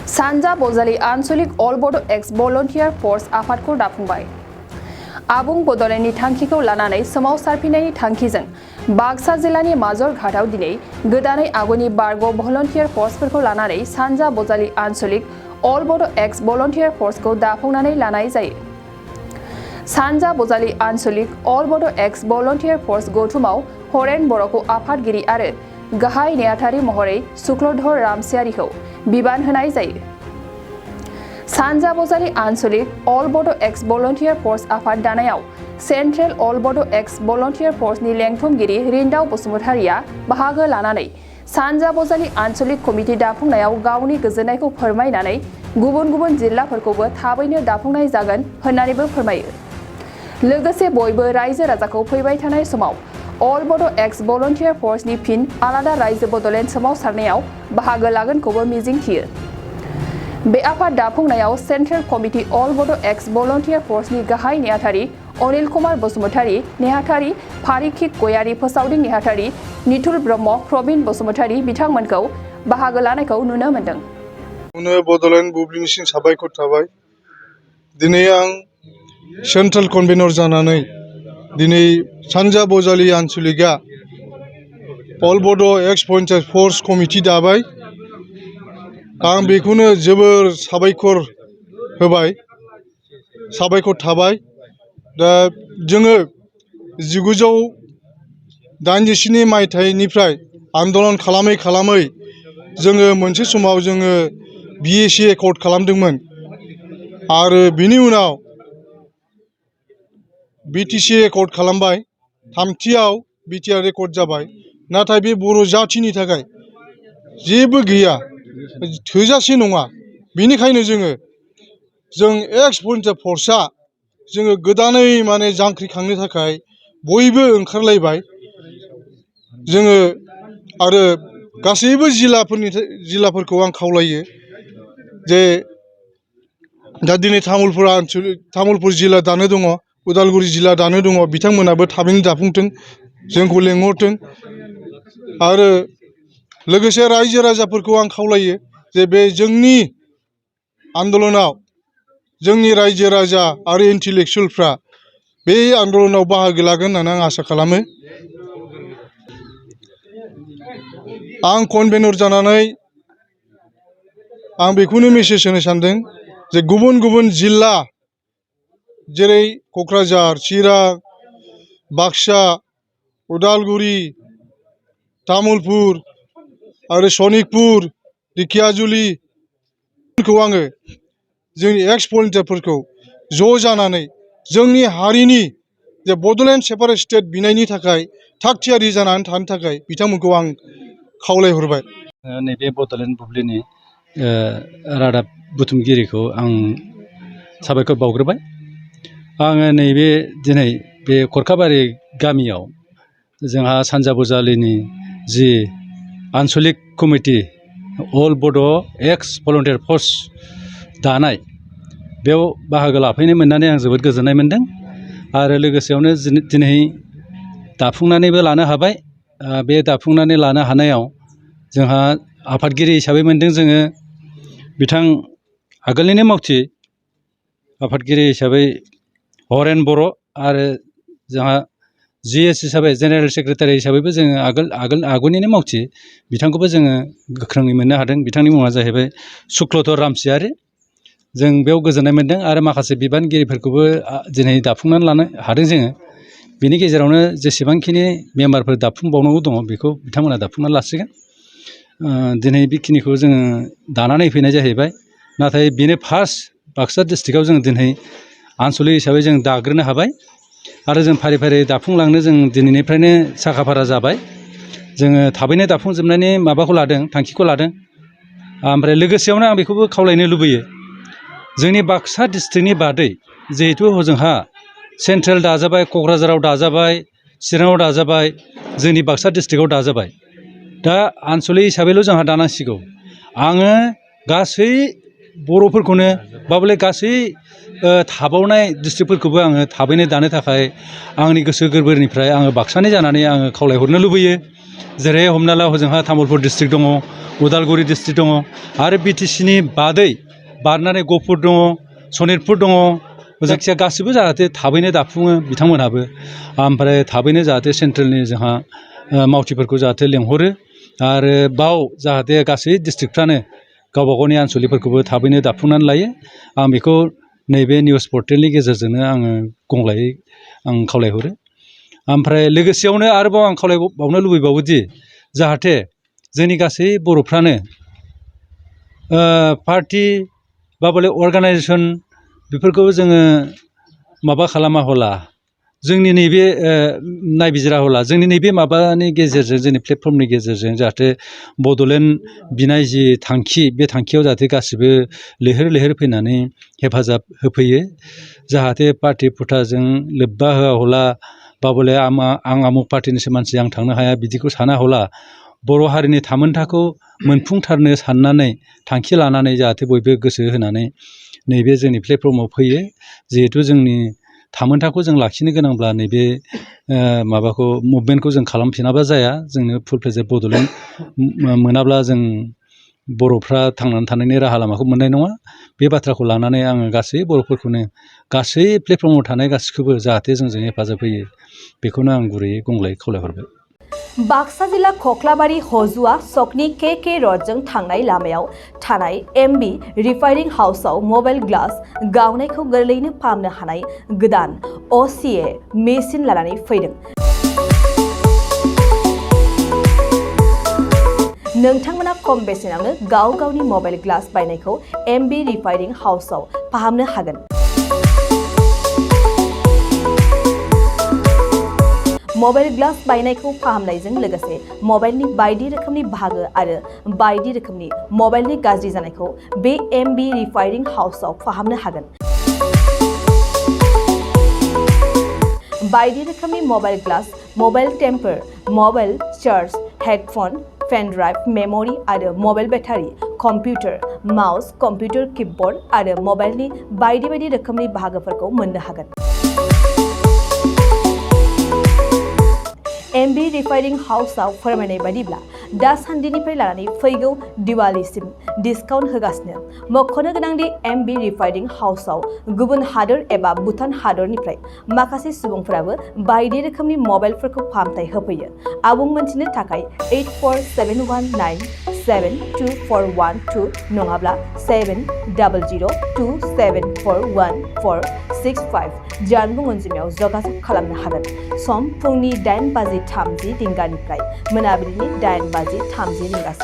सानजा बजालि आनसलिक अल बड' एक्स भलन्टियार फर्स आफादखौ दाफुंबाय। आबुं बड'लेण्डनि थांखिखौ लानानै सोमावसारफिननायनि थांखिजों बाक्सा जिल्लानि माजरघाटआव दिनै गोदानै आगुनि बारग' भलन्टियार फर्सफोरखौ लानानै सानजा बजालि आनसलिक अल बड' एक्स भलन्टियार फर्सखौ दाफुंनानै लानाय जायो। सानजा बजालि आनसलिक अल बड' एक्स भलन्टियार फर्स गौथुमाव हरेन बर'खौ आफादगिरि आरो गाहाय नेहाथारि महरै शुक्लधर रामसियारिखौ बिबान होनाय जायो। सानजा बजालि आनसलिक अल बड' एक्स भलन्टियार फर्स आफाद दानायाव सेन्ट्रेल अल बड' एक्स भलन्टियार फर्सनि लेंथुमगिरि रिन्दाव बसुमतारिया बाहागो लानानै सानजा बजालि आनसलिक कमिटि दाफुंनायाव गावनि गोजोननायखौ फोरमायनानै गुबुन गुबुन जिल्लाफोरखौबो थाबैनो दाफुंनाय जागोन होननानैबो फोरमायो। लोगोसे बयबो रायजो राजाखौ फैबाय थानाय समाव अल बड' एक्स भलन्टियार फर्सनि फिन आलादा रायजो बड'लेण्ड सोमावसारनायाव बाहागो लागोनखौबो मिजिंथियो। बे आफाद दाफुंनायाव सेन्ट्रेल कमिटि अल बड' एक्स भलन्टियार फर्सनि गाहाय नेहाथारि अनिल कुमार बसुमतारि, नेहाथारि फारिखिक गयारि, फोसावदिं नेहाथारि निथुल ब्रह्म, प्रबिन बसुमतारि बिथांमोनखौ बाहागो लानायखौ नुनो मोन्दों। बड'लेण्ड बुब्लिनिसिम साबायखर थाबाय। दिनै आं सेन्ट्रेल कनभेनर जानानै दिनै सानजा बजालि आनसलिकआ अल बड' एक्स भलन्टियार फर्स कमिटि दाबाय। आं बेखौनो जोबोर साबायखर होबाय, साबायखर थाबाय। दा जोङो 1987 मायथाइनिफ्राय आन्दलन खालामै खालामै जोङो मोनसे समाव जोङो BSc एकर्ड खालामदोंमोन आरो बिनि उनाव BTC एकर्ड खालामबाय। थामथियाव BTR एकर्ड जाबाय। नाथाय बे बर' जाथिनि थाखाय जेबो गैया, थोजासे नङा। बेनिखायनो जों एक्स भलन्टियार फर्सआ जोङो गोदानै माने जांख्रिखांनो थाखाय बयबो ओंखारलायबाय। जोङो आरो गासैबो जिल्लाफोरखौ आं खावलायो जे दा दिनै तामुलपुर जिल्ला दानो दङ, उदालगुरि जिल्ला दानो दङ, बिथांमोनाबो थाबैनो दाफुंथों, जोंखौ लेंहरथों। आरो लोगोसे रायजो राजाफोरखौ आं खावलायो जे बे जोंनि आन्दलनाव जोंनि रायजो राजा आरो इन्टेलेक्सुवेलफ्रा बे आन्दलनाव बाहागो लागोन होननानै आं आसा खालामो। आं कनभेनर जानानै आं बेखौनो मेसेज होनो सानदों जे गुबुन गुबुन जिल्ला जेरै क'क्राझार, चिरां, बाक्सा, उदालगुरि, तामुलपुर आरो सनितपुर, ढेकियाजुलिखौ आङो जोंनि एक्स भलन्टियारफोरखौ ज' जानानै जोंनि हारिनि जे बड'लेण्ड सेपारेट स्टेट बिनायनि थाखाय थाग थियारि जानानै थानो थाखाय बिथांमोनखौ आं खावलायहरबाय। नैबे बड'लेण्ड बुब्लिनि रादाब बुथुमगिरिखौ आं साबायखर बावग्रोबाय। आङो नैबे दिनै बे खरखाबारि गामियाव जोंहा सानजा बजालिनि जि आनसलिक कमिटि अल बड' एक्स भलन्टियार फर्स दानाय, बेयाव बाहागो लाफैनो मोननानै आं जोबोद गोजोननाय मोन्दों। आरो लोगोसेयावनो दिनै दाफुंनानैबो लानो हाबाय। बे दाफुंनानै लानो हानायाव जोंहा आफादगिरि हिसाबै मोन्दों जोङो बिथां आगोलनिनो मावथि आफादगिरि हिसाबै हरेन बर' आरो जोंहा GS हिसाबै जेनेरेल सेक्रेटारि हिसाबैबो जोङो आगोलनिनो मावथि बिथांखौबो जोङो गोख्रोङै मोननो हादों। बिथांनि मुङा जाहैबाय शुक्लधर रामसियारि। जों बेयाव गोजोननाय मोन्दों आरो माखासे बिबानगिरिफोरखौबो दिनै दाफुंनानै लानो हादों जोङो। बिनि गेजेरावनो जेसेबांखिनि मेम्बारफोर दाफुंबावनांगौ दङ बेखौ बिथांमोना दाफुंनानै लासिगोन। दिनै बेखिनिखौ जोङो दानानै फैनाय जाहैबाय। नाथाय बेनो फार्स्ट बाक्सा डिस्ट्रिक्टआव जों दिनै आनसलिक हिसाबै जों दाग्रोनो हाबाय आरो जों फारि फारि दाफुंलांनो जों दिनैनिफ्रायनो साखाफारा जाबाय। जोङो थाबैनो दाफुंजोबनायनि माबाखौ लादों, थांखिखौ लादों। ओमफ्राय लोगोसेयावनो आं बेखौबो खावलायनो लुबैयो, जोंनि बाक्सा डिस्ट्रिक्टनि बादै जिहेथु हजोंहा सेन्ट्रेल दाजाबाय, क'क्राझाराव दाजाबाय, चिराङाव दाजाबाय, जोंनि बाक्सा डिस्ट्रिक्टआव दाजाबाय। दा आनसलिक हिसाबैल' जोंहा दानांसिगौ। आङो गासै बर'फोरखौनो बाबले गासै थाबावनाय डिस्ट्रिक्टफोरखौबो आङो थाबैनो दानो थाखाय आंनि गोसो गोरबोनिफ्राय आङो बाक्सानि जानानै आङो खावलायहरनो लुबैयो। जेरै हमना ला हजोंहा तामुलपुर डिस्ट्रिक्ट दङ, उदालगुरि डिस्ट्रिक्ट दङ आरो बिटिसिनि बादै बारनानै गहपुर दङ, सनितपुर दङ। जायखिजाया गासिबो जाहाथे थाबैनो दाफुङो बिथांमोनहाबो, ओमफ्राय थाबैनो जाहाथे सेन्ट्रेलनि जोंहा मावथिफोरखौ जाहाथे लेंहरो आरो बाव जाहाथे गासै डिस्ट्रिक्टफ्रानो गावबा गावनि आनसलिकफोरखौबो थाबैनो दाफुंनानै लायो। आं बेखौ नैबे निउस पर्टेलनि गेजेरजोंनो आङो गंग्लायै आं खावलायहरो। ओमफ्राय लोगोसेयावनो आरोबाव आं खावलायबावनो लुबैबावोदि जाहाथे जोंनि गासै बर'फ्रानो पार्टि बा बले अर्गानाइजेसन बेफोरखौ जोङो माबा खालामा हला, जोंनि नैबे नायबिजिरा हला, जोंनि नैबे माबानि गेजेरजों जोंनि प्लेटफर्मनि गेजेरजों जाहाथे बड'लेण्ड बिनाय जि थांखि, बे थांखियाव जाहाथे गासिबो लैहोर लैहोर फैनानै हेफाजाब होफैयो। जाहाथे पार्टि फुटाजों लोब्बा होआ हला बा बले आं आमुक पार्टिनिसो मानसि आं थांनो हाया बिदिखौ साना हला, बर' हारिनि थामोनथाखौ मोनफुंथारनो साननानै थांखि लानानै जाहाथे बयबो गोसो होनानै नैबे जोंनि प्लेटफर्माव फैयो। जिहेथु जोंनि थामोनथाखौ जों लाखिनो गोनांब्ला नैबे माबाखौ मुभमेन्टखौ जों खालामफिनाबा जाया। जोंनो फुल फ्लेजेड बड'लेण्ड मोनाब्ला जों बर'फ्रा थांनानै थानायनि राहा लामाखौ मोननाय नङा। बे बाथ्राखौ लानानै आङो गासै बर'फोरखौनो गासै प्लेटफर्माव थानाय गासैखौबो जाहाथे जोंजों हेफाजाब होयो, बेखौनो आं गुरैयै गंग्लायै खावलायहरबाय। बाक्सा जिल्ला खख्लाबारि हजुआ सकनि के रडजों थांनाय लामायाव थानाय एमबि रिफाइनिं हाउसआव मबाइल ग्लास गावनायखौ गोरलैयैनो फाहामनो हानाय गोदान असिए मेसिन लानानै फैदों। नोंथांमोना खम बेसेनावनो गाव गावनि मबाइल ग्लास बायनायखौ एमबि रिफाइनिं हाउसआव फाहामनो हागोन। मबाइल ग्लास बायनायखौ फाहामनायजों लोगोसे मबाइलनि बायदि रोखोमनि बाहागो आरो बायदि रोखोमनि मबाइलनि गाज्रि जानायखौ बे एमबि रिफाइनिं हाउसआव फाहामनो हागोन। बायदि रोखोमनि mobile glass, mobile temper, mobile charge, headphone, pen drive, memory आरो mobile battery, computer, mouse, computer keyboard आरो मबाइलनि बायदि बायदि रोखोमनि बाहागोफोरखौ मोननो हागोन। एमबि रिफाइनिं हाउसआव फोरमायनाय बायदिब्ला दासान्दिनिफ्राय लानानै फैगौ दिवालीसिम डिसकाउन्ट होगासिनो। मख'नो गोनांदि एमबि रिफाइनिं हाउसआव गुबुन हादोर एबा भुटान हादरनिफ्राय माखासे सुबुंफोराबो बायदि रोखोमनि मबाइलफोरखौ फाहामथाय होफैयो। आबुं मोनथिनो थाखाय 8471972412 नङाब्ला 7002741465 जानबुं अनजिमायाव जगाजग खालामनो हागोन। सम फुंनि 8:30 रिंगानिफ्राय मोनाबिलिनि 8:30 रिंगासिम।